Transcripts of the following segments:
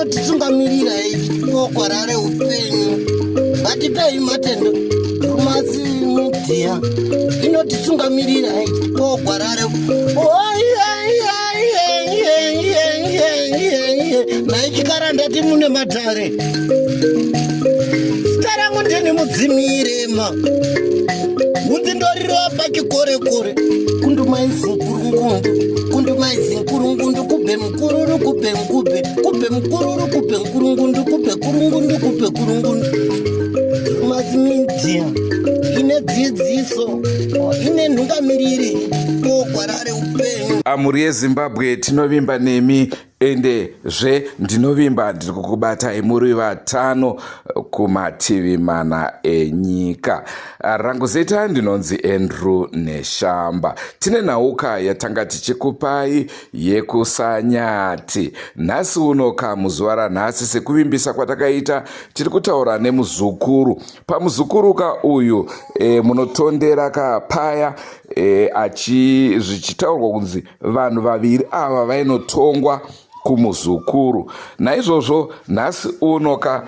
Inotitungamirira ichitipa reupenyu. Ngatipei matendo Drewmas Media inotitungamirira ichitipa gwara re Naichikara ndati mune matare. Zita rangu ndini Mudzimirema. Mudzindorirwa pachikorekore. Kundumaizinkurungundu, kundumaizinkurungundu, kubve mukururu, kubve mukubve, kubve mukururu, kubve nkurungundu, kubve kurungundu, kubve kurungundu. Drewmas Media ine dzidziso, ine nhungamiriri, pogwara reupenyu. Amhuri yeZimbabwe, tinovimba nemi, ende zve ndinovimba ndiri kukubatai muri vatano kumativi mana enyika. Rangu zita ndinonzi Andrew Neshamba. Tine nhauka yatanga tichikupai yekuSanyati nhasi unoka. Muzuva ranhasi, sekuvimbisa kwatakaita, tiri kutaura nemuzukuru. Pamuzukuru ka uyu munotondera ka paya achi zvichitaurwa kunzi vanhu vaviri ava vainotongwa kumuzukuru. Naizvozvo nhasi uno ka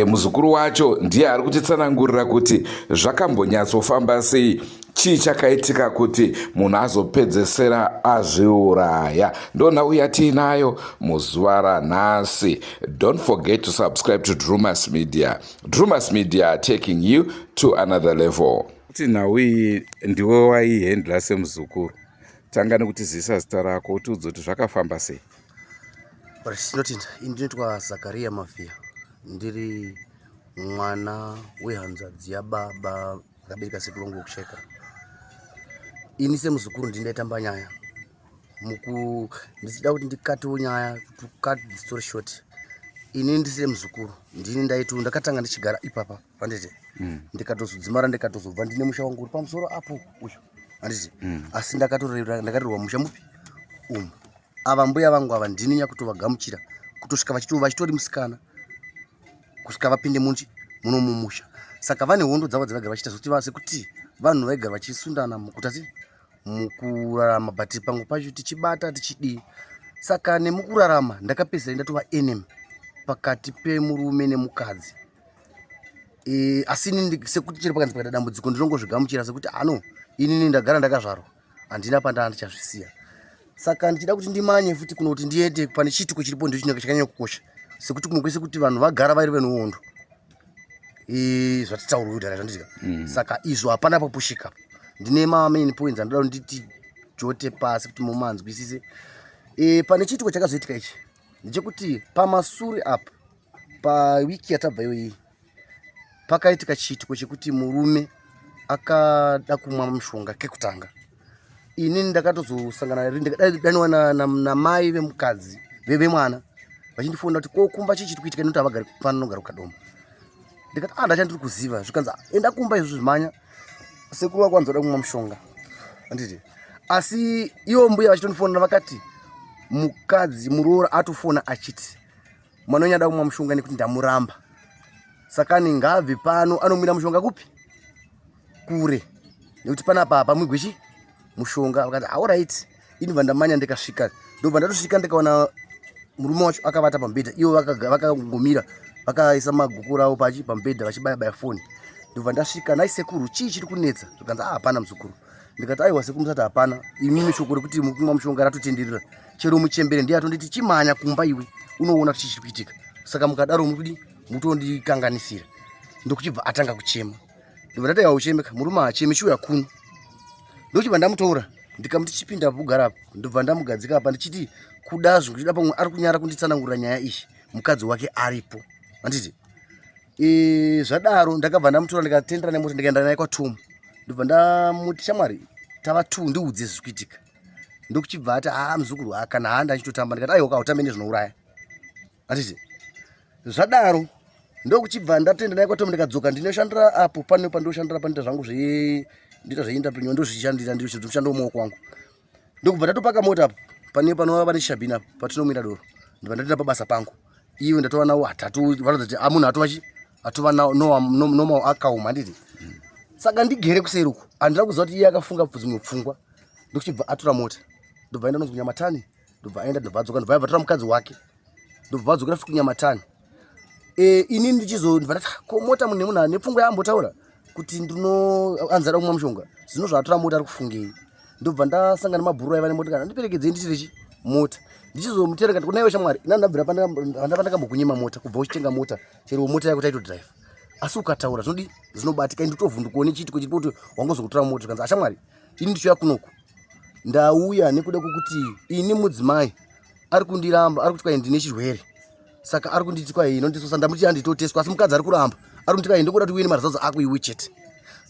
muzukuru wacho ndiye ari kutitsanangurira kuti zvakambonyatsofamba sei, chii chakaitika kuti munhu azopedzesera azviuraya. Ndo nhau yatiinayo muzuva ranhasi. Don't forget to subscribe to Drumas Media. Drumas Media, taking you to another level. Kuti nhau iyi ndiwe waihandla semuzukuru, tanga nekutizivisa zita rako, utiudze kuti zvakafamba sei. Tinotenda. Ini ndinoitwa Zakaria Mafia, ndiri mwana wehanzvadzi yababa vakabereka sekuru vangu vokusheka. Ini semuzukuru ndini ndaitamba nyaya. Muku ndichida kuti ndikatewo nyaya, to cut the story short, ini ndisiri muzukuru, ndini ndaiti ndakatanga ndichigara ipapa, handiti? Ndikatozodzimara, ndikatozobva, ndine musha wangu uri pamusoro apo uyu, handiti? Asi ndakatorerwa musha mupi umu. Ava mbuya vangu ava ndini nyakutovagamuchira kutosvika vachitori musikana, kusvika vapinde munchi muno mumusha. Saka vane hondo dzavo dzavaigara vachiita zvokuti sekuti vanhu vaigara vachisundana mukuta sei mukurarama, but pamwe pacho tichibata tichidii. Saka nemukurarama ndakapedzisira ndatova enemy pakati pemurume nemukadzi. Asi inini sekuti chero pakanzi pakaita dambudziko, ndinongozvigamuchira sekuti ano inini ndagara ndakazvarwa, handina pandaa ndichazvisiya. Saka ndichida kuti ndimanye futi kuno kuti ndiende pane chiitiko chiripo, ndicho chinenge chakanyanya kukosha, sekuti kumwe kwese kuti vanhu vagara vari venuhondo. Zvatitaurwa kudhara zvandidya. Saka izvo hapana papushika. Ndine ma main points andoda kuti nditi jote pasi kuti mumanzwisise. Pane chiitiko chakazoitika ichi ndechekuti pamasuri apa, pawiki yatabva iyoyi, pakaitika chiitiko chekuti murume akada kumwa mushonga kekutanga. Inini ndakatozosangana, ndakadaniwa namai vemukadzi vemwana vachindifonera kuti ko kumba chii chiri kuitika, nekuti havagari pano, nogara kuKadoma. Ndikati ah, ndachandiri kuziva. Zvikanzi, "Ah, enda kumba izvo zvimhanya, sekuru vako vanzoda kumwa mushonga," handiti? Asi ivo mbuya vachitondifonera vakati mukadzi muroora atofona achiti mwana wenyu ada kumwa mushonga nekuti ndamuramba, saka ni ngaabve pano anomwira mushonga kupi, kure, nekuti panapa hapamwigwi chi mushonga. Vakati alright. Ini bva ndamanya, ndikasvika, ndobva ndatosvika ndikaona murume wacho akavata pamubhedha, ivo vakangomira vakaisa magukuru avo pachi pamubhedha vachibaya baya foni. Ndobva ndasvika, "Nai sekuru, chii chiri kunetsa?" Zvikanzi, "Ah, hapana muzukuru." Ndikati, "Aiwa sekuru, musati hapana. Imimi shoko rekuti mukumwa mushonga ratotenderera, chero muchembere ndiye atonditi chimanya kumba iwe unoona kuti chii chiri kuitika. Saka mukadaro mukudi mutondikanganisira." Ndokuchibva atanga kuchema. Ndobva ndati, "Hauchemeka, murume haachemi, chiuya kuno." Ndochibva ndamutora, ndikamuti, "Chipinda kugara apo." Ndobva ndamugadzika apa, ndichiti kuda zvekuda pamwe ari kunyara kunditsanangurira nyaya iyi mukadzi wake aripo, handiti? Zvadaro ndakabva ndamutora, ndikatendera nemota, ndikaenda naye kwaTomu. Ndobva ndamuti, "Shamwari, tava two, ndiudze zviri kuitika." Ndokuchibva ati, "Haa muzukuru, ha kana haa ndachitotamba." Ndikati, "Aiwa, kautambe nezvinouraya," handiti? Zvadaro ndokuchibva ndatoenda naye kwaTomu, ndikadzoka. Ndinoshandira apo pane pandoshandira, panoita zvangu zve ndoita zveentrepreneurship, ndozvishandira, ndinoshanda mumaoko wangu. Ndokubva ndatopaka mota apo pane panova pane shabhini apo patinomwira doro. Ndobva ndatoenda pabasa pangu. Iwe ndatova nawo hatatu, varatidza kuti amunhu atova chi atova normal, akaoma, handiti? Saka ndigere kuseri uku, handina kuziva kuti iye akafunga dzimwe pfungwa. Ndokuchibva atora mota, ndobva aenda nonzi kunyamatani, ndobva aenda, ndobva adzoka, ndobva abva atora mukadzi wake. Ndobva vadzokera futi kunyamatani. E, ini ndichizobva ndati ah, ko mota munhu nemunhu ane pfungwa yaambotaura kuti ndino anzi ada kumwa mushonga zvino zvaatora mota ari kufungei. Ndobva ndasangana nemabhuru aiva nemota kana ndiperekedzei nditire chi mota. Ndichizomutera kati kuna iwe shamwari ina ndabvira pandakambokunyima mota kubva uchitenga mota chero mota yako taitodrive asi ukataura zvinodi zvinobatika indi kutovhundukawo nechiitiko chiripo kuti wangozokutora mota kanzi ashamwari ini ndichiuya kunoku ndauya nekuda kwekuti ini mudzimai ari kundiramba ari kuti kwai ndine chirwere saka ari kunditi kwai inondisosa ndamuti handitoteswa asi mukadzi ari kuramba ari kunditi kwai ndokuda kuti uye nemaresults ako iwe chete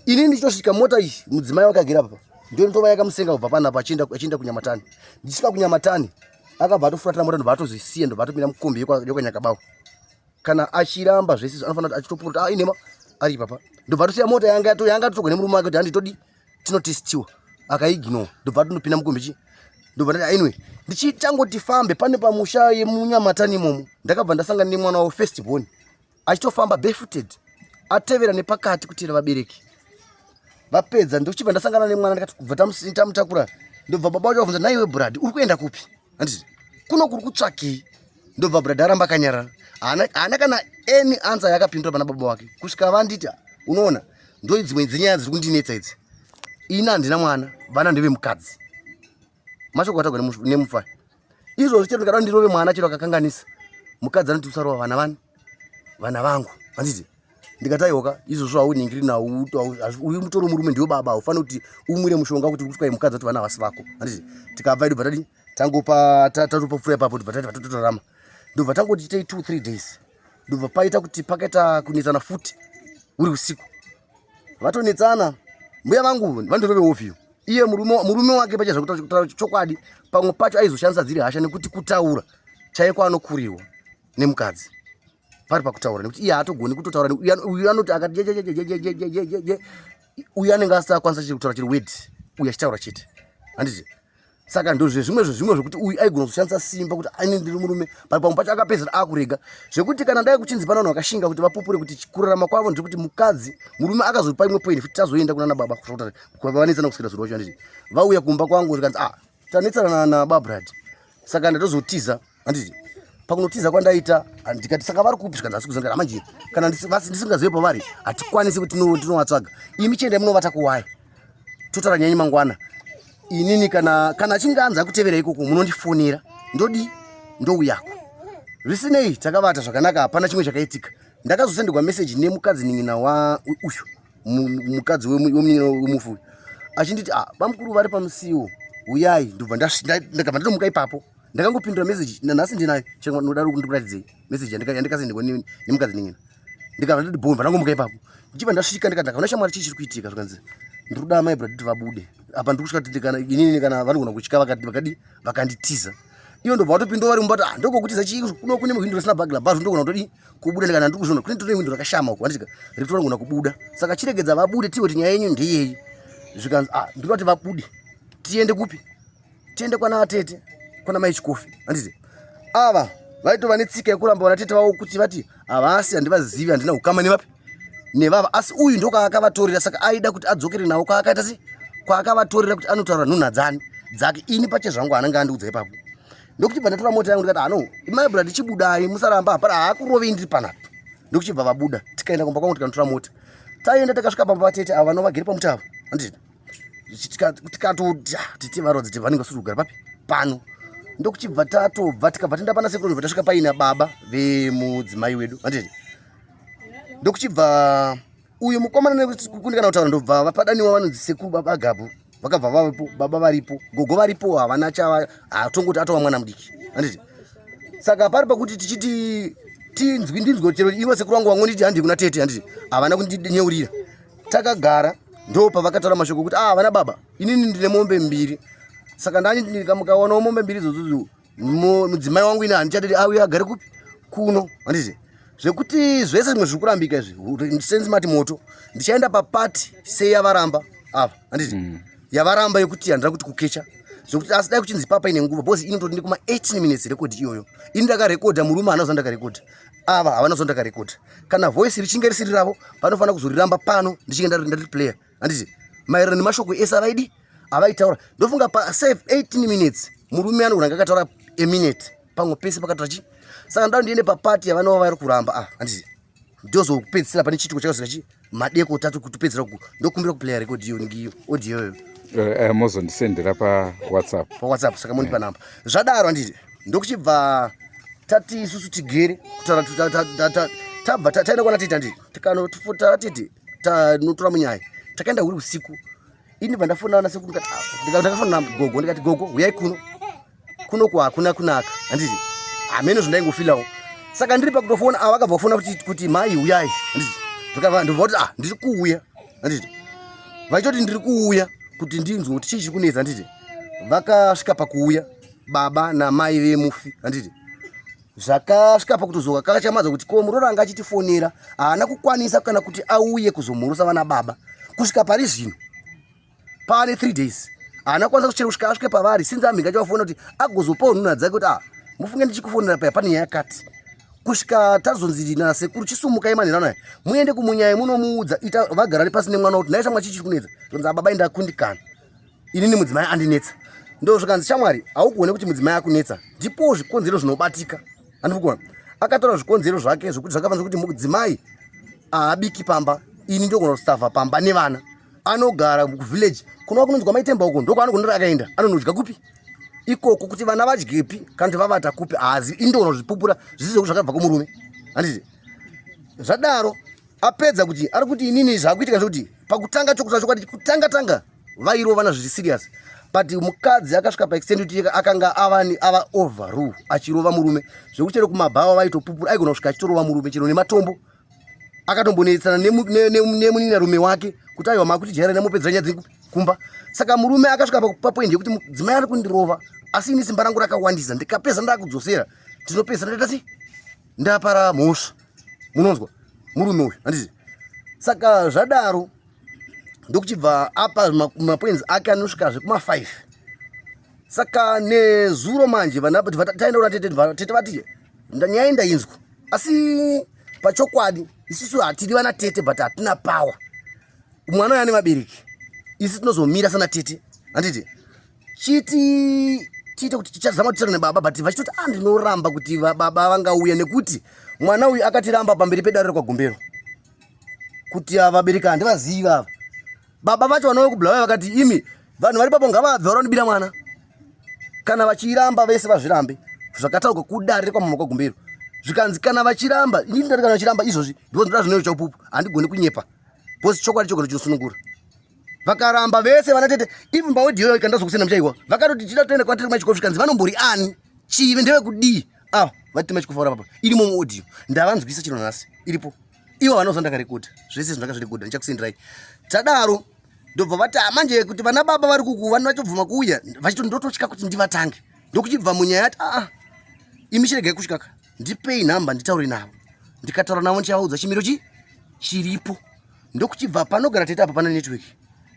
ini ndichitosvika mota iyi mudzimai wakagera pa ndiyo ndotova yakamusenga kubva panapa achienda kunyamatani ndichisvika kunyamatani akabva atofuratira mota ndobva atozisiya ndobva atopinda mukombi yekwanyakabawo kana achiramba zvese izvi anofanira kuti achitopura kuti ah inhema ari ipapa ndobva atosiya mota yanga yanga atotogwa nemurume wake kuti handitodi tinotestiwa akaignore ndobva atonopinda mukombi chi ndobva ndati anyway ndichitangoti fambe pane pamusha yemunyamatani imomo ndakabva ndasangana nemwana wavo first born achitofamba barefooted atevera nepakati kutera vabereki vapedza ndochibva ndasangana nemwana ndikati kubva tamutakura ndobva baba vacho vabvunza naiwe brad uri kuenda kupi handiti kuno kuri kutsvakei ndobva brad aramba akanyarara haana kana any answer yakapindura pana baba wake kusvika vanditi unoona ndo dzimwe dzenyaya dziri kundinetsa idzi ini handina mwana vana ndevemukadzi mashoko atagwa nemufaya izvozvi chero ndikada ndirove mwana chero akakanganisa mukadzi anoti usarova vana vani vana vangu handiti ndikati aiwoka izvozvo hauningiri nawo uyu mutoro murume ndiwo baba haufaniri kuti umwire mushonga kuti kuti kwai mukadzi kuti vana havasi vako handiti tikabva idobva tadii tangopa tatopfuura ipapo ndobva tati vatotorarama ndobva tangoti itei 2 3 days ndobva paita kuti pakaita kunetsana futi uri usiku vatonetsana mbuya vangu vandorove oview iye murume wake pacha zvekutaura chokwadi pamwe pacho aizoshandisa dziri hasha nekuti kutaura chaiko anokurirwa nemukadzi pari pakutaura nekuti iye haatogoni kutotaura uyu anoti akati jejejejejejeje uyu anenge asati akwanisa chiri kutaura chiri word uyu achitaura chete handiti saka ndozvezvimwe zvezvimwe zvekuti uyu aigona kushandisa simba kuti aine ndiri murume but pamwe pacho akapedzera akurega zvekuti kana dai kuchinzi pana vanhu vakashinga kuti vapupure kuti kurarama kwavo ndekuti mukadzi murume akazopa imwe point futi tazoenda kunana baba vanetsana kusvikira zuro wacho handiti vauya kumba kwangu zvikanzi ah tanetsana nababrad saka ndatozotiza handiti pakunotiza kwandaita ndikati saka vari kupi zvikanzi asi kuzangara manje kana ndisingazive pavari hatikwanisi kuti tinovatsvaga imi chiendai munovata kuwaya totaura nyanyi mangwana inini kana kana achinge anzi akutevera ikoko munondifonera ndodi ndouyako zvisinei takavata zvakanaka hapana chimwe chakaitika ndakazosenderwa meseji nemukadzi nin'ina wa uyu mukadzi wemunin'ina wemufi uyu achinditi ah bamukuru vari pamusiwo uyai ndobva ndakabva ndatomuka ipapo ndakangopindura meseji nanhasi ndinayo chero ndinoda ndikuratidzei meseji yandikasenderwa nemukadzi nin'ina ndikabva ndati bhomba ndangomuka ipapo ndichibva ndasvika ndikati ndakaona shamwari chii chiri kuitika zvikanzi ndiri kuda amai brad kuti vabude apa ndiri kusvika kuti kana inini kana vanogona kutya vakati vakadi vakanditiza iyo ndobva watopinda vari mumba ah ndokokutiza chii kuno kune muhwindo risina bagla bhazu ndogona kutodii kubuda ndikana ndiri kuzviona kune tone hwindo rakashama uko handitika rekuti vanogona kubuda saka chiregedza vabude tiwe kuti nyaya yenyu ndeyei zvikanzi ah ndinoda kuti vabude tiende kupi tiende kwana atete kwana mai chikofi handiti ava vaitova netsika yekuramba vana tete vavo kuti vati havasi handivazivi handina ukama nevapi nevava asi uyu ndokaakavatorera saka aida kuti adzokere navo kwaakaita se kwaakavatorera kuti anotaura nhunha dzani dzake ini pache zvangu anenge andiudza ipapo ndokuchibva ndatora mota yangu ndikati ano imai bra ndichibudai musaramba hapana haakurovei ndiri panapa ndokuchibva vabuda tikaenda kumba kwangu tikanotora mota taenda takasvika pamba patete ava vanovagere pamuti avo handiti tikatoti ah, tete varodzi ti vanenge vasiri kugara papi pano ndokuchibva tatobva tikabva toenda pana sekuru tasvika paina baba vemudzimai wedu handiti ndokuchibva uyu mukomana nekundikana kutaura ndobva vapadaniwa vanonzi sekuru baba gabu vakabva vavepo baba varipo gogo varipo havana chava hatongoti atova mwana mudiki handiti saka pari pakuti tichiti tinzwi ndinzwe chero ivo sekuru vangu vangonditi handi kuna tete handiti havana kundinyeurira takagara ndo pavakataura mashoko ekuti ah vana baba inini ndine mombe mbiri saka ndani mukawanawo mombe mbiri idzodzo mudzimai wangu ini handichadidi auye agare kupi kuno handiti zvekuti zvese zvimwe zviri kurambika izvi senzi mati moto ndichaenda papati seyavaramba ava handiti mm. yavaramba yekuti handina kuti kukecha zvekuti asi dai kuchinzi papa ine nguva because inotori ndikuma 18 minutes rekodhi iyoyo ini ndakarekodha murume haana zandakarekodha ava havana zvandakarekodha kana voice richinge risiri ravo vanofanira kuzoriramba pano ndichinge ndari player handiti maererano nemashoko ese avaidi avaitaura ndofunga pasave 18 minutes murume anogona anga akataura a minute Pamwe pese pakatora chi. Saka ndoda ndiende papati yavanova vari kuramba ah, handiti ndozopedzisira pane chiitiko chakazosvika chi madeko tatu kutopedzera ku ndokumbira kuplaya record iyo ngiyo audio iyoyo. Eh, eh, mozondisendera pawhatsapp. PaWhatsApp saka mondipa namba. Zvadaro handiti ndokuchibva tati isusu tigere kutaura tabva taenda kwana tete handiti tikanofuta tete tanotora munyaya takaenda huri usiku ini ndibva ndafonana nasekuru ndikati ah, ndakafonana gogo ndikati gogo huyai kuno kuno ku hakuna kunaka handiti hameno zvandaingofilawo saka ndiri pakutofona ava vakabva kufona kuti, kuti mai huyai handiti ndobva kuti ah ndiri kuuya handiti vachitoti ndiri kuuya kuti ndinzwe kuti chii chiri kunetsa handiti vakasvika pakuuya baba namai vemufi handiti zvakasvika pakutozoka kakachamadza kuti ko muroora anga achitifonera haana kukwanisa kana kuti auye kuzomhorosa vana baba kusvika pari zvino paane 3 days haana kukwanisa kuchera kusvika asvike pavari sinzi amhinga achivafona kuti agozopawo nhunha dzake kuti ah mufunge ndichikufonera paya pane nyaya yakati kusvika tazonzi nasekuru chisumukai manherano aya muende kumunyaya munomuudza ita vagarare pasi nemwana kuti nhai shamwa chii chiri kunetsa zvonzi ababa indakundikana inini mudzimai andinetsa ndo zvikanzi shamwari haugone kuti mudzimai akunetsa ndipo zvikonzero zvinobatika handikuona akatora zvikonzero zvake zvekuti zvakafanira kuti mudzimai haabiki pamba ini ndogona kustavha pamba nevana anogara kuvillage kunova kunonzwa maitemba uko ndokwaanogonera akaenda anonodya kupi ikoko kuti vana vadyepi kana kuti vavata kupi haazi indogona kuzvipupura zvisizo kuti zvakabva kumurume handiti zvadaro apedza kuti ari kuti inini zvakuitika zvekuti pakutanga chokuta chokwadi kutanga tanga vairovana zviri serious but mukadzi akasvika paextend kuti akanga ava ava overrule achirova murume zvekuti chero kumabhawa vaitopupura aigona kusvika achitorova murume chero nematombo akatombonetsana nemuninarume wake kuti aiwa makuti jaira nemupedzera nyaya dzenyu kumba saka murume akasvika papoint yekuti mudzimai ari kundirova asi ini simba rangu rakawandisa ndikapedza ndakudzosera ndinopedza ndaita sei ndapara mhosva munonzwa murume uyu handiti saka zvadaro ndokuchibva apa mapoints ake anosvika zvekuma 5 saka nezuro manje vana taenda kuna tete tete vati nyaya ndainzwa asi pachokwadi isusu hatiri vana tete but hatina power mwana uyo ane vabereki isu tinozomira sana tete handiti chiti tiite kuti tichazama kutaura nebaba but vachitoti ah ndinoramba kuti baba vangauya nekuti mwana uyu akatiramba pamberi pedare rekwagombero kuti ava vabereki handivazivi ava baba vacho vanouya kubulawayo vakati imi vanhu vari papo ngavabve varonibira mwana kana vachiramba vese vazvirambe zvakataurwa kudare rekwamama kwagombero zvikanzi kana vachiramba ini ndinoti kana vachiramba izvozvi ndiko ndinoda zvinoyo chaupupu handigoni kunyepa because chokwadi chogona chinosunungura vakaramba vese vana tete even paaudio ikandazokusenda muchaiwa vakatoti tida toenda kwatiri machikofu zvikanzi vanombori ani chive ndevekudii ava vati machikofu papa irimo muaudio ndavanzwisa chino nhasi iripo ivo vanoza ndakarekodha zvese zvinhu ndakazvirekodha ndichakusenderai tadaro ndobva vati ah, manje kuti vana baba vari kuku vano vachobvuma kuuya vachito ndototya kuti ndivatange ndokuchibva munyaya yati aa ah, imi chiregai kusvikaka ndipei nhamba nditaure navo ndikataura navo ndichavaudza chimiro chi chiripo ndokuchibva panogara tete apa pana network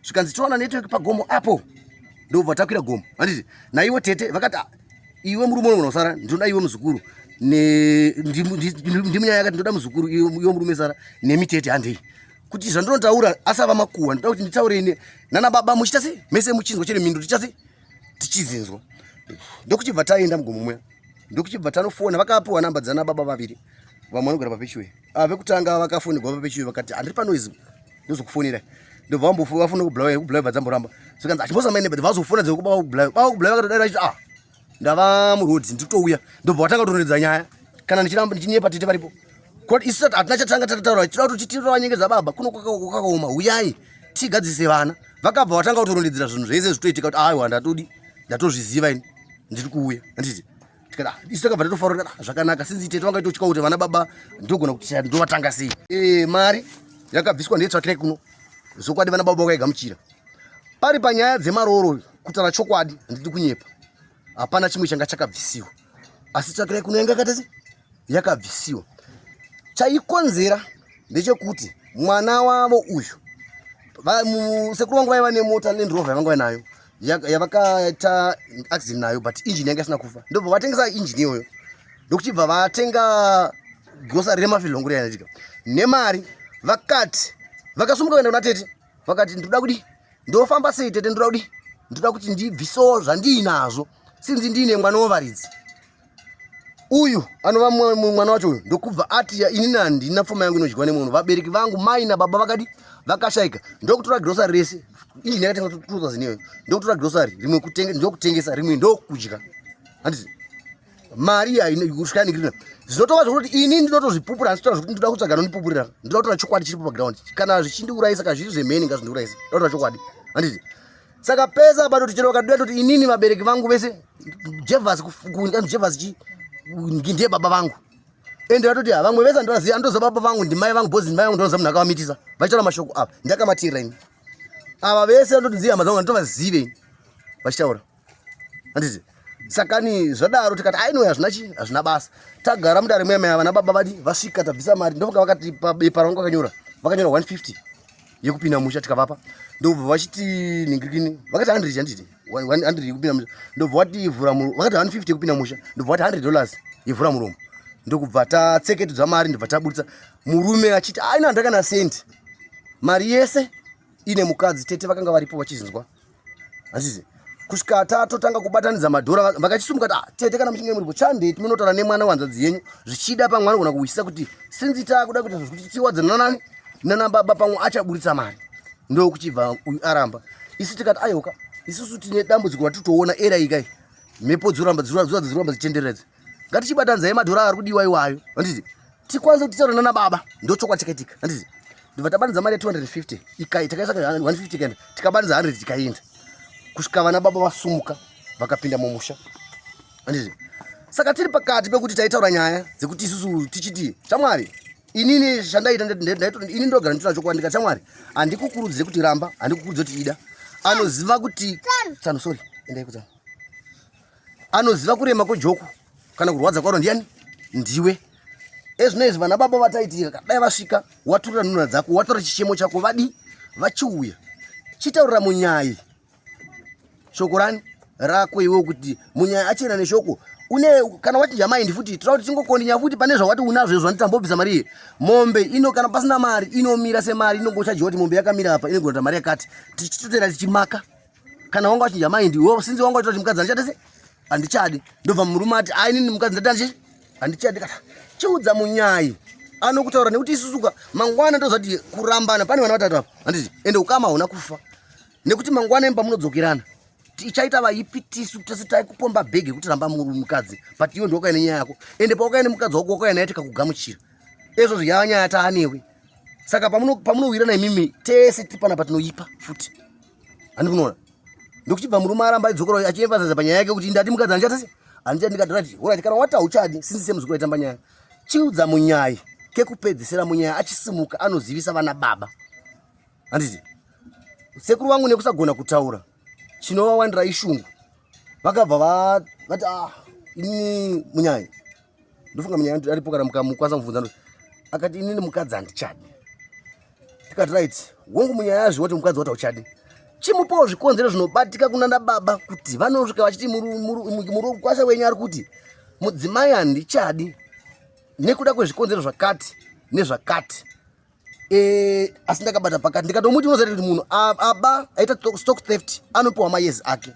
zvikanzi towana network pagomo apo ndobva takwira gomo handiti naivo tete vakati ah, iwe murume unogona kusara ndinoda iwe muzukuru ndimunyaya yakati ndoda muzukuru iwe murume sara nemi tete handei kuti zvandinotaura asava makuhwa ndoda kuti nditaure ine nana baba muchita sei mese muchinzwa chero mhindo tichita sei tichizinzwa ndokuchibva taenda mugomo muya ndokuchibva tanofona vakapiwa namba dzana baba vaviri vamwe vanogara papechiwe ah, vekutanga vakafonegwa papechiwe vakati handiri panoizi ndozokufonera ndobva vambofona kubulawayo kubulawayo bvadzamboramba zvikanzi achimbozama ine vazofona dzekuba kubulawayo baba kubulawayo vakatodai vachiti ah ndava muroad nditouya ndobva vatanga kutonedza nyaya kana ndichiramba ndichinyepa tete varipo kuti isu hatina chatanga tatataura tinoda kuti titovanyengedza baba kuno kwakaoma huyai tigadzise vana vakabva vatanga kutorondedzera zvinhu zvese zvitoitika kuti aiwa ndatodi ndatozviziva ini ndiri kuuya handiti tikati ah, isu takabva tatofara tikati ah, zvakanaka sinzi tete vanga itotya kuti vana baba ndogona kuti ndovatanga sei e, mari yakabviswa ndeyetsvakirai kuno zvokwadi vana baba vakaigamuchira pari panyaya dzemarooro kutaura chokwadi handidi kunyepa hapana chimwe changa chakabvisiwa asi tsvakirai kuno yanga yakatese yakabvisiwa chaikonzera ndechekuti mwana wavo uyu sekuru vangu vaiva nemota Land Rover yavanga vainayo yavakaita accident nayo but engine yanga isina kufa ndobva vatengesa engine iyoyo ndokuchibva vatenga grocery remafilongo riyanaitika nemari vakati vakasumuka kuenda kuna tete vakati ndinoda kudi ndofamba sei tete ndoda kudi ndoda kuti ndibvisewo zvandiinazvo sinzi ndiine mwana wevaridzi Uyu anova mwana wacho uyu ndokubva ati inini handina pfuma yangu inodyiwa nemunhu, vabereki vangu mai nababa vakadi vakashaika. Ndokutora grocery rese, injini yakatenga 2000 iyoyo, ndokutora grocery rimwe ndokutengesa rimwe ndokudya, handiti mari kusvika yanikirina. Zvinotova zvekuti ini ndinotozvipupura, handitotaura zvekuti ndinoda kutsvaga anondipupurira, ndinoda kutora chokwadi chiripo paground. Kana zvichindiurayisa, kana zviri zvemheni ngazvindiurayise, ndoda kutora chokwadi, handiti? Saka pese apa toti chero vakaduya toti inini vabereki vangu vese Jevas Jevas chi ndiye baba vangu, ende vatoti vamwe vese andovaziva, andoziva baba vangu ndimai vangu, bhozi ndimai vangu, ndoziva munhu akavamitisa. Vachitaura mashoko ava ndakamateerera ini, ava vese andoti ndiziva hama dzangu, anditovazive ini vachitaura, handiti? Sakani zvadaro tikati ainoya hazvina chi hazvina basa. Tagara mudare muya maya, vana baba vadi vasvika, tabvisa mari, ndofunga vakati pabepa ravangu vakanyora 150 yekupinda musha, tikavapa. Ndobva vachiti ningirikini, vakati 100, handiti 100 yekupinda musha, ndobva vati vhura muromo, vakati 150 yekupinda musha, ndobva vati $100 yevhura muromo. Ndokubva tatseketedza mari, ndobva taburitsa murume achiti aina handakana sendi, mari yese ine mukadzi. Tete vakanga varipo vachizinzwa, handiti? Kusvika tatotanga kubatanidza madhora, vakachisumuka kuti ah, tete, kana muchinge muripo chandeti munotaura nemwana wanzadzi yenyu, zvichida pamwe anogona kuwisisa kuti sinzi taakuda kuita zvekuti tiwadzana nani nana baba, pamwe achaburitsa mari. Ndokuchibva uyu aramba. Isu tikati ayoka, isusu tine dambudziko ratitoona era ikai, mhepo dzoramba dziramba dzichitenderedza, ngatichibatanidzai madhora ari kudiwa iwayo, handiti, tikwanise kuti titaura nana baba. Ndochokwadi chakaitika, handiti? Ndobva tabanidza mari ya250 ikai, takaisa 150 ikaenda, tikabanidza 100 ikaenda, kusvika vana baba vasumuka vakapinda mumusha, handiti? Saka tiri pakati pekuti taitaura nyaya dzekuti isusu tichiti shamwari, inini zvandaita ini ndogara nditora chokwadi. Ndikati shamwari, handikukurudzire kuti ramba, handikukurudzire kuti ida. Anoziva kuti tsano, sorry, endai kutsano, anoziva kurema kwejoko kana kurwadza kwaro ndiani? Ndiwe. Ezvino izvi vana baba vataitika, dai vasvika, waturira nhunha dzako, watora chichemo chako, vadi vachiuya, chitaurira munyai shoko rani rako iwe, kuti munyai achena neshoko une. Kana wachinja maindi futi, toda kuti tingokondinya futi pane zvawati unazvo izvo, handitambobvisa mari iyi. Mombe ino kana pasina mari inomira semari inongochajiwa kuti mombe yakamira apa inogona kuti mari yakati, tichitotera tichimaka. Kana wanga wachinja maindi iwe, sinzi wanga wachitoti mukadzi handichadi se handichadi, ndobva murume ati ainini mukadzi ndati handichadi, kata chiudza munyai anokutaura, nekuti isusuka mangwana ndozati kurambana pane vana vatatu apa, handiti? Ende ukama hauna kufa, nekuti mangwana imba munodzokerana, tichaita vaipi tisu tese taikupomba bhegi kuti ramba mukadzi, but iwe ndiwakauya nenyaya yako, ende pawakauya nemukadzi wako wakauya naye tikakugamuchira. Ezvozvo yava nyaya taanewe, saka pamunowirana imimi tese tiri panapa tinoipa futi, handi kunoona? Ndokuchibva murume aramba aidzokera achiemphasiza panyaya yake kuti ndati mukadzi handichati handichadi. Ndikati right, alright, kana wati hauchadi, sinzi semuzukuru aitamba nyaya, chiudza munyai kekupedzisira. Munyaya achisimuka anozivisa vana baba, handiti? Sekuru vangu nekusagona kutaura chinovawandira ishungu, vakabva vati ah, ini munyai, ndofunga munyai aripo, kana mukamukwanisa mubvunza, akati inini mukadzi handichadi. Tikati right, hongu munyaya yazviwa kuti mukadzi wati hauchadi, chimupawo zvikonzero zvinobatika kunana baba, kuti vanosvika vachiti murukwasha wenyu ari kuti mudzimai handichadi nekuda kwezvikonzero zvakati nezvakati. Asi ndakabata pakati, ndikatomuti unoziva kuti munhu aba aita stock theft anopiwa mayezi ake,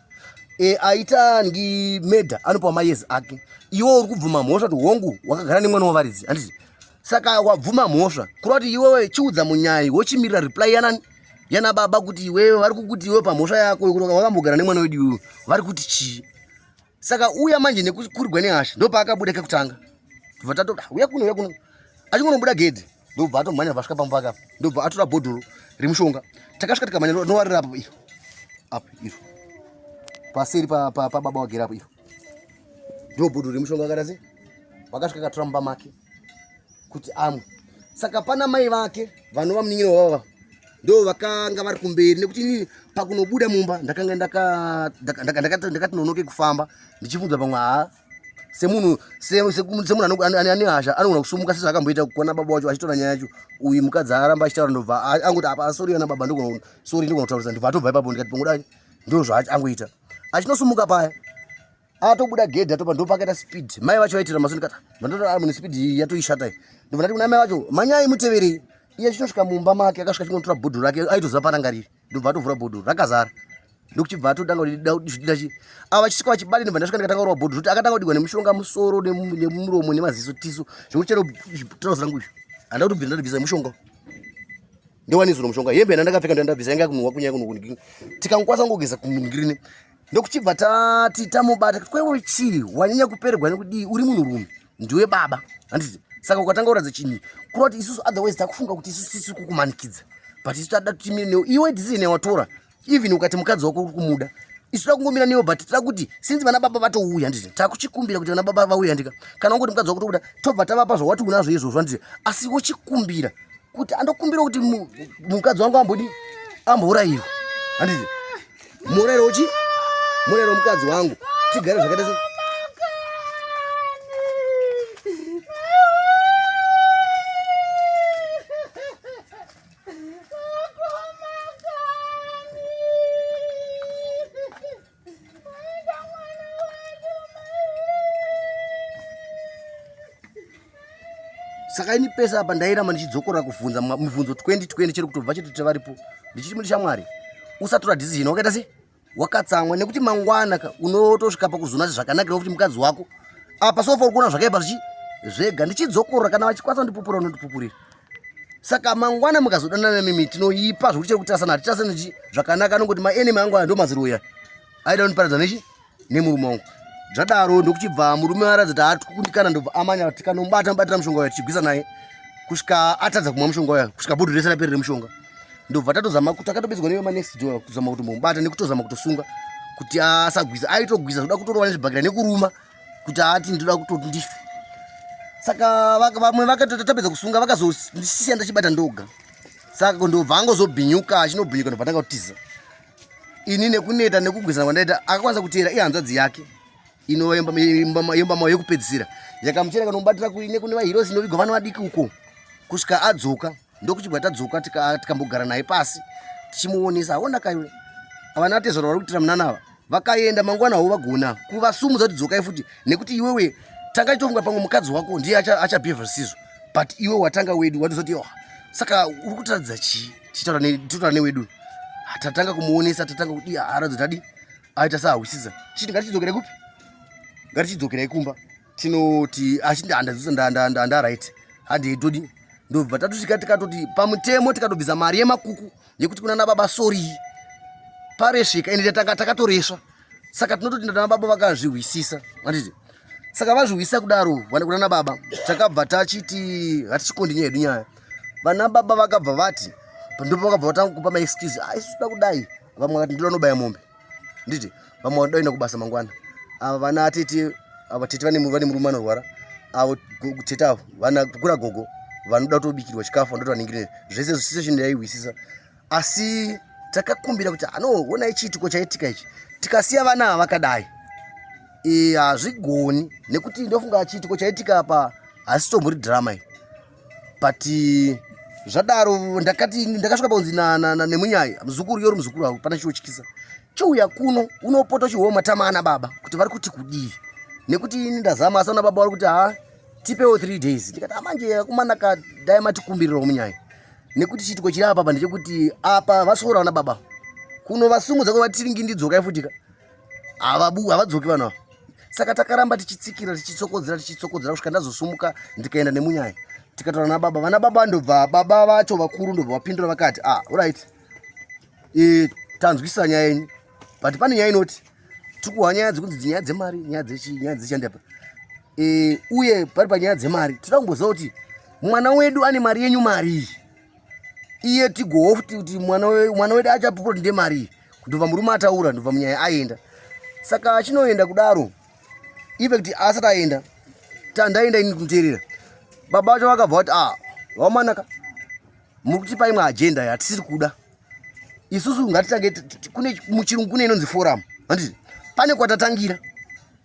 aita ngi murder anopiwa mayezi ake. Iwe uri kubvuma mhosva kuti hongu wakagara nemwana wavaridzi, handiti? Saka wabvuma mhosva, kureva kuti iwewe chiudza munyai, wochimirira reply yanani yana baba, kuti iwewe vari kukuti iwewe pamhosva yako yekuti wakambogara nemwana wedu iwewe vari kuti chii? Saka uya manje nekukurirwa nehasha, ndopaakabuda kekutanga, bva tatoda uya kuno, uya kuno, achingonobuda gedhi ndobva atomhanya, vasvika pamba pake apa, ndobva atora bhodhoro remushonga. Takasvika tikamhanya, nowarira apo iro, apo iro paseri pababa wagera apo, iro ndo bhodhoro remushonga. Akata se vakasvika akatora mumba make kuti amwe. Saka pana mai vake vanova munin'ina wavava ndo vakanga vari kumberi, nekuti inini pakunobuda mumba ndakanga ndakati nonoke kufamba, ndichifunza pamwe haa semunhu semunhu ane hasha anogona kusumuka sezvaakamboita kuona baba wacho achitora nyaya yacho. Uyu mukadzi aramba achitaura, ndobva angoti apa sorry ana baba, ndogona sorry, ndogona kutaurisa, ndobva atobva ipapo. Ndikati pangoda ndo zvaangoita, achinosumuka paya atobuda gedhi atopa, ndopakaita speed. Mai vacho vaitira maso, ndikati vandotora mune speed iyi yatoishata iyi. Ndobva ndati kuna mai vacho, manyai muteverei. Iye achinosvika mumba make, akasvika achingotora bhodhoro rake, aitoziva paranga riri, ndobva atovhura bhodhoro rakazara. Ndokuchibva atotanga kudida chi ava vachisvika vachibata ndobva ndasvika ndikatanga kurova bhodho zvekuti akatanga kudigwa nemushonga musoro nemuromo nemaziso tiso zvekuti chero trouser rangu izvo handina kutobvira ndatobvisa mushonga ndewani zuro mushonga hembe yandakapfeka ndandabvisa yanga yakunhuwa kunyaya kunhuwa tikangokwanisa kungogeza kungirini ndokuchibva tati tamubata kuti kwewe chii wanyanya kupererwa nekudii uri munhurume ndiwe baba handiti saka ukatanga kuratidza chinyi kureva kuti isusu otherwise takufunga kuti isusu sisi kukumanikidza but isu tada kuti timire newe iwe decision yawatora even ukati mukadzi wako uri kumuda isu toda kungomira newe but toda kuti since vana baba vatouya handiti takuchikumbira kuti vana baba vauya ndika kana ungoti mukadzi wako tokuda tobva tavapa zvawati unazvo izvozvo handiti asi wochikumbira kuti andokumbira kuti mukadzi wangu ambodi ambourayiwa handiti murairo uchi murairo wemukadzi wangu tigare zvakaita se saka ini pese apa ndairamba ndichidzokorora kuvhunza mibvunzo 2020 chero kutobva chete tavaripo ndichiti muri shamwari usatora decision wakaita se wakatsamwa nekuti mangwana ka unotosvika pakuzona zvakanakira kuti mukadzi wako apa sofa uri kuona zvakaipa zvichi zvega ndichidzokorora kana vachikwanisa kundipupura unondipupurira saka mangwana mukazodanana mimi tinoipa zvekuti chero kutasana hatitasana chi zvakanaka anongoti maenemy angu aya ndomaziroya aida kundiparadza nechi nemurume wangu zvadaro ndokuchibva murume aratidza kuti hatikukundikana ndobva amanya tikanomubata mubatira mushonga uya tichigwisa naye kusvika atadza kumwa mushonga uya kusvika bhodho rese rapera remushonga ndobva tatozama takatobetswa newe manext door kuzama kuti mubata nekutozama kutosunga kuti asagwisa aitogwisa zvoda kutorova nezvibhakira nekuruma kuti ati ndoda kutoti ndife saka vamwe vakatapedza kusunga vakazondisiya ndachibata ndoga saka ndobva angozobhinyuka achinobhinyuka ndobva tanga kutiza ini nekuneta nekugwisana kwandaita akakwanisa kuteera ihanzvadzi yake inoyemba mayo yekupedzisira yakamuchera kanomubatira kuine kune vahirosi inovigwa vana vadiki uko kusvika adzoka ndokuchibva tadzoka tikambogara naye pasi tichimuonesa aona kaiwe vana atezvara vari kuitira munana ava vakaenda mangwana havo vagona kuvasumudza kuti dzokai futi nekuti iwewe tanga chitofunga pamwe mukadzi wako ndiye achabhevha zvisizvo but iwe watanga wedu watozoti oh, saka uri kutaridza chii tichitaura newedu tatanga kumuonesa tatanga kudii aratidza tadi aita saahwisisa tichiti ngatichidzokere kupi ngatichidzokerai kumba tinoti achindi handaright handei todi ndobva tatosvika tikatoti pamutemo tikatobvisa mari yemakuku yekuti kuna nababa sori paresveka ende tanga takatoresva saka tinototi nana baba vakazvihwisisa handiti saka vazvihwisisa kudaro vana kuna nababa takabva tachiti hatichikondinya hedu nyaya vana baba vakabva vati ndipo vakabva vatanga kupa maexcuse ah, isu toda kudai vamwe vakati ndinoda nobaya mombe nditi vamwe vanoda kuenda kubasa mangwana ava vana atete ava tete vane vane murume anorwara avo tete avo vana kuna gogo vanoda kutobikirwa chikafu vanoda kuvaningirira zvese situation yaihwisisa asi takakumbira kuti ano honai chiitiko chaitika ichi tikasiya vana ava vakadai e, hazvigoni nekuti ndofunga chiitiko chaitika apa hasitombori drama iyi but zvadaro ndakati ndakasvika pakunzi nemunyai muzukuru yori muzukuru avo pana chiotyisa chiuya kuno unopota uchihowa matama ana baba kuti vari kuti kudii nekuti ini ndazama asi ana baba vari kuti ha tipewo 3 days ndikati amanje akumanaka dai matikumbirirawo munyai nekuti chiitiko chiri apa pa ndechekuti apa vasvoora vana baba kuno vasumudza kuva ndidzokai futika havabu havadzoki vanhu ava saka takaramba tichitsikira tichitsokodzera tichitsokodzera kusvika ndazosumuka ndikaenda nemunyaya tikataura nababa vana baba ndobva baba vacho vakuru ndobva vapindura vakati ah right e, tanzwisisa nyaya yenyu but pane nyaya inoti tiri kuhwa nyaya dzekunzi dzinyaya dzemari nyaya dzechi nyaya dzechandepa e, uye pari panyaya dzemari toda kumboziva kuti mwana wedu ane mari yenyu marii iye tigowo futi kuti mwana wedu achapupura kuti ndemari iyi ndobva murume ataura ndobva munyaya aenda saka achinoenda kudaro infact asati aenda tandaenda ini kumuteerera baba vacho vakabva vati ah vamanaka muri kutipa imwe agenda yatisiri kuda isusu ngatitange kune muchirungu kune inonzi forum handiti pane kwatatangira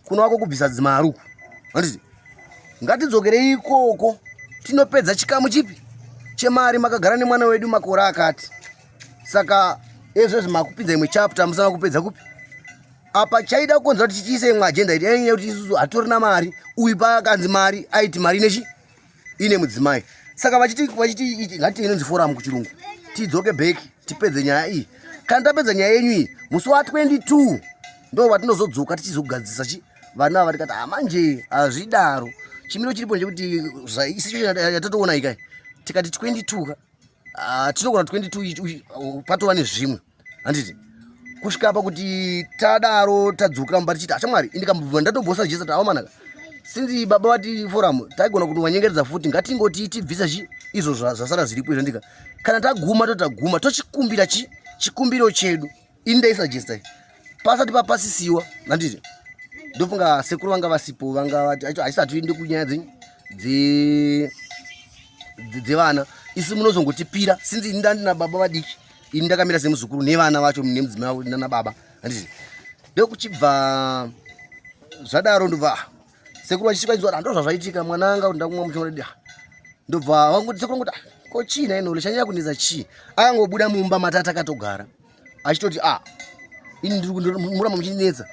kuno wako kubvisa dzimari uku handiti ngatidzokerei ikoko tinopedza chikamu chipi chemari makagara nemwana wedu makore akati saka ezvezvi makupinza imwe chapter musana kupedza kupi apa chaida kukonzera kuti chichiise imwe agenda iti yainyaya kuti isusu hatorina mari uyu paakanzi mari aiti mari nechi ine mudzimai saka vachiti vachiti ngati inonzi forum kuchirungu tidzoke back tipedze nyaya iyi Kana tapedza nyaya yenyu iyi musi wa 22 ndo vatinozodzoka tichizogadzisa chi vana ava tikati hamanje ah, hazvidaro. Chimiro chiripo ndechekuti situation yatatoona ikai tikati 22 ka ah, tinogona 22 patova nezvimwe handiti kusvika apa kuti tadaro tadzokera mumba tichiti achamwari indikambobva ndatombosa jesu kuti awamanaka since baba vati forum taigona kuti wanyengeredza futi ngatingoti tibvisa chi izvo zvasara zviripo izvo ndika kana taguma totaguma tochikumbira chi chikumbiro chedu ini ndaisugesta pasati papasisiwa handiti ndofunga sekuru vanga vasipo vanga vati haisati ende kunyaya dzenyu dzevana isu munozongotipira since ini ndandina baba vadiki ini ndakamira semuzukuru nevana vacho nemudzimai wavo nana baba handiti ndokuchibva zvadaro ndobva ah, sekuru vachisvika inzwa ndo zvazvaitika mwana anga ndakumwa mushonga ah, ndobva vangu sekuru ngoti ah, ko chii nhai nole chanyanya kunetsa chii akangobuda mumba matata akatogara achitoti ah ini ndiri muramba muchinetsa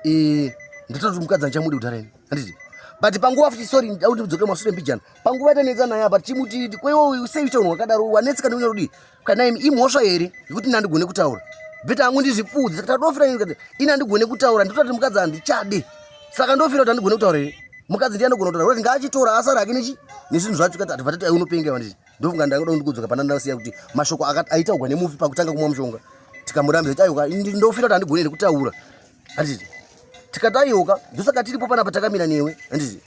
eh ndototi mukadzi andichamude kudhara ini handiti but panguva futi sorry ndakuti ndidzoke masure mbijana panguva yatanetsa naye apa tichimuti kweiwo sei uita unhu wakadaro wanetseka neunya kudii kana imi imhosva here yekuti ini handigone kutaura beta hangu ndizvipfuudze saka tadofira ini ini handigone kutaura ndototi mukadzi handichade saka ndofira kuti handigone kutaura here mukadzi ndiye anogona kutaura kuti ngaachitora asara hake nechi nezvinhu zvacho kati atibva tati unopenga vanditi ndofunga ndakuda kundikudzoka pana ndasiya kuti mashoko aitaurwa nemufi pakutanga kumwa mushonga tikamurambidza kuti aiwa ndofira kuti handigone here kutaura handiti tikati aiwoka ndosaka tiripo panapa takamira newe handiti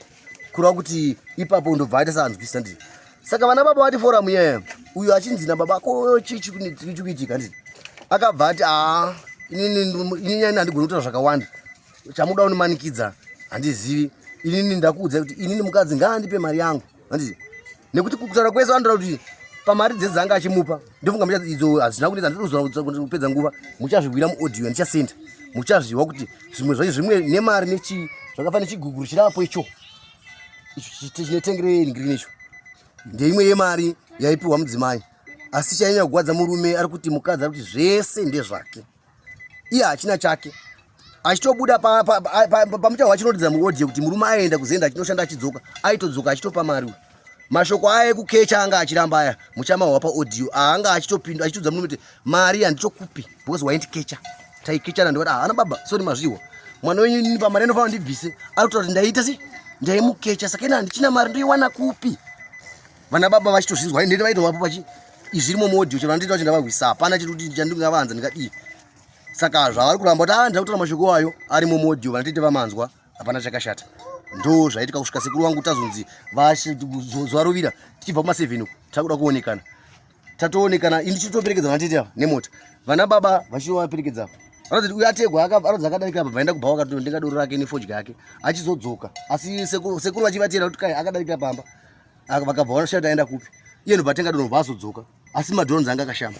kureva kuti ipapo ndobva aita saanzwisisa nditi saka vana baba vati foramu yaya uyo achinzi nababa ko chii chikuitika handiti akabva ati aa inini handigoni kutaura zvakawanda chamuda unimanikidza handizivi inini ndakuudza kuti inini mukadzi ngaandipe mari yangu handiti nekuti kutaura kwese vanotaura kuti pamari dzese anga achimupa ndofunga mucha idzo hazvina kunetsa handidi kupedza nguva muchazvihwira muaudio yandichasenda muchazviwa kuti zvimwe zvacho zvimwe nemari nechii zvakafanira nechiguguru chirapo icho icho chinetengere ngirini icho ndeimwe yemari yaipiwa mudzimai asi chainyanya kugwadza murume ari kuti mukadzi ari kuti zvese ndezvake iye hachina chake achitobuda pamuchaho achinoratidza muaudio kuti murume aenda kuzoenda achinoshanda achidzoka aitodzoka achitopa mari uyu mashoko aya ekukecha anga achiramba aya muchamahwa paaudio aanga achitopinda achitoudza murume kuti mari handitokupi because waindikecha taikechana ndikati haana ah, baba sori mazvihwa mwana wenyu ini pamari anofanira ndibvise ari kutaura kuti ndaiita sei ndaimukecha saka ina handichina mari ndoiwana kupi vana baba vachitozvinzwa ndete vaitovapo pachi izvirimo muaudio chero anditi vacho ndavahwisa hapana chiri kuti chandingavanza ndingadii saka zvavari kuramba kuti ah ndakutora mashoko ayo arimo muaudio vanatete vamanzwa hapana chakashata ndo zvaitika kusvika sekuru vangu tazonzi zuva rovira tichibva kuma 7 uku takuda kuonekana tatoonekana ini tichitoperekedza vanatete ava nemota vana baba vachitovaperekedza apa vanoti uyu ategwa arodza akadarika apa vaenda kubhawa akatotenga doro rake nefodya yake achizodzoka asi sekuru vachivatera kuti kai akadarikira pamba vakabva vanoshaya kuti aenda kupi iye ndobva atenga donobva azodzoka asi madhonzi anga akashama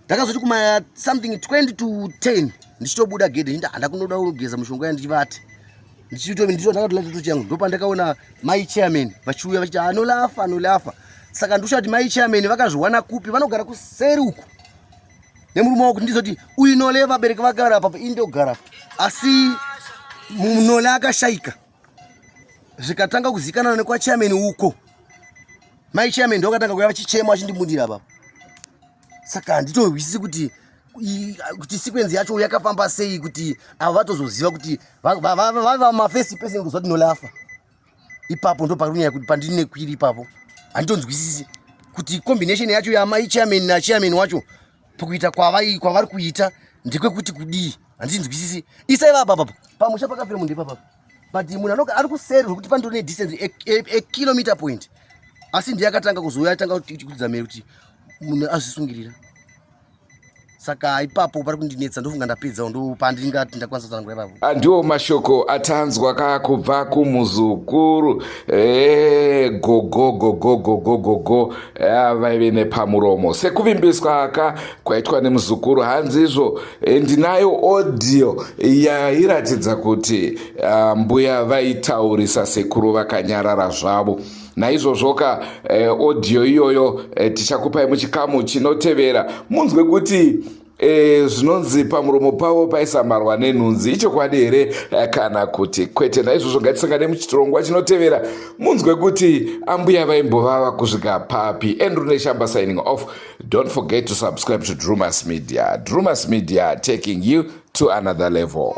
ndakazoti kuma something 20 to 10 ndichitobuda gedhe ndinda handa kunoda kugeza mushonga ya ndichivate ndichitondakatolatoto changu ndopandakaona mai chairman vachiuya vachiti anolafa anolafa saka ndikushaya kuti mai chairman vakazviwana kupi vanogara kuseri uku nemurume wako ndizoti uyu nole vabereki vagara apa indogara asi nole akashaika zvikatanga kuzikanana nekwachairman uko mai chairman ndokatanga kuya vachichema vachindibudira baba saka handitohwisisi kuti kuti sequence yacho yakafamba sei kuti ava vatozoziva kuti vava mafirst person kuziva kuti nolafa ipapo ndo pakunyaya kuti pandine kwiri ipapo handitonzwisisi kuti combination yacho yamai chairman nachairman wacho pakuita kwavari kwavari kuita ndekwekuti kudii handinzwisisi isai vapa papa pamusha pakafira munhu ipapa but munhu anoka ari kuseri zvekuti pandori nedistance a kilometer point asi ndiye akatanga kuzouya atanga kutidza mhere kuti munhu azvisungirira saka ipapo pari kundinetsa ndofunga ndapedza ndopandingati ndakwanisa kutsanangura ipapo ah, ndiwo mashoko atanzwa ka kubva kumuzukuru e, gogo gogo gogo gogo eh, vaive nepamuromo sekuvimbiswa ka kwaitwa nemuzukuru hanzi izvo eh, ndinayo audio yairatidza kuti ah, mbuya vaitaurisa sekuru vakanyarara zvavo naizvozvoka eh, audio iyoyo eh, tichakupai muchikamu chinotevera munzwe kuti E, zvinonzi pamuromo pavo paisamarwa nenhunzi ichokwadi here e, kana kuti kwete naizvozvo ngatisangane muchitorongwa chinotevera munzwe kuti ambuya vaimbovava kusvika papi andrew neshamba signing off don't forget to subscribe to drumas media drumas media taking you to another level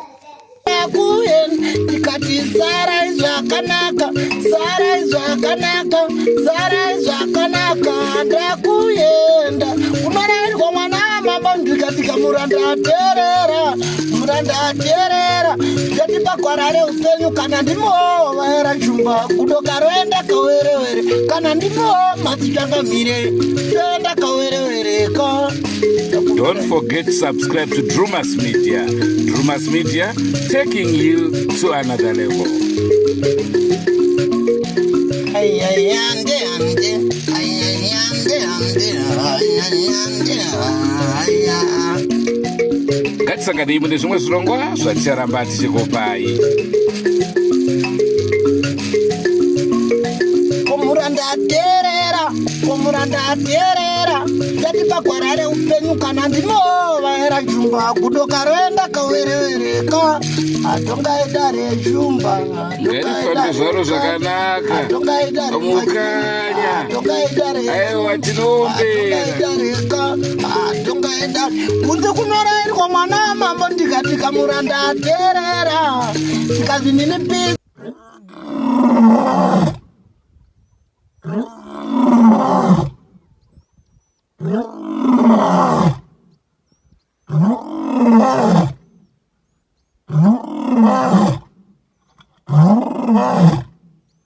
ndikati sarai zvakanaka sarai zvakanaka sarai zvakanaka ndakuenda kunorairwa mwana wamambo ndikatika muranda ateerera muranda ateerera ndati pagwara reupenyu kana ndimovaera shumba kudoka roenda kawerewere kana ndimo madzichangamire toenda kawerewereka Don't forget to subscribe to Drumas Media. Drumas Media, taking you to another level. Ngatisanganei mune zvimwe zvirongwa zvaticharamba tichikupai. Muranda Komura ndateerera ndati pagwara reupenyu kana ndinovaera shumba kudoka roenda kawerewereka atongaida reshumba ngarifambe zvaro zvakanaka mukanya aiwa tinoombera atongaida kunze kunorairwa mwana wamambo ndikatika muranda ateerera ndikazi nini pisi.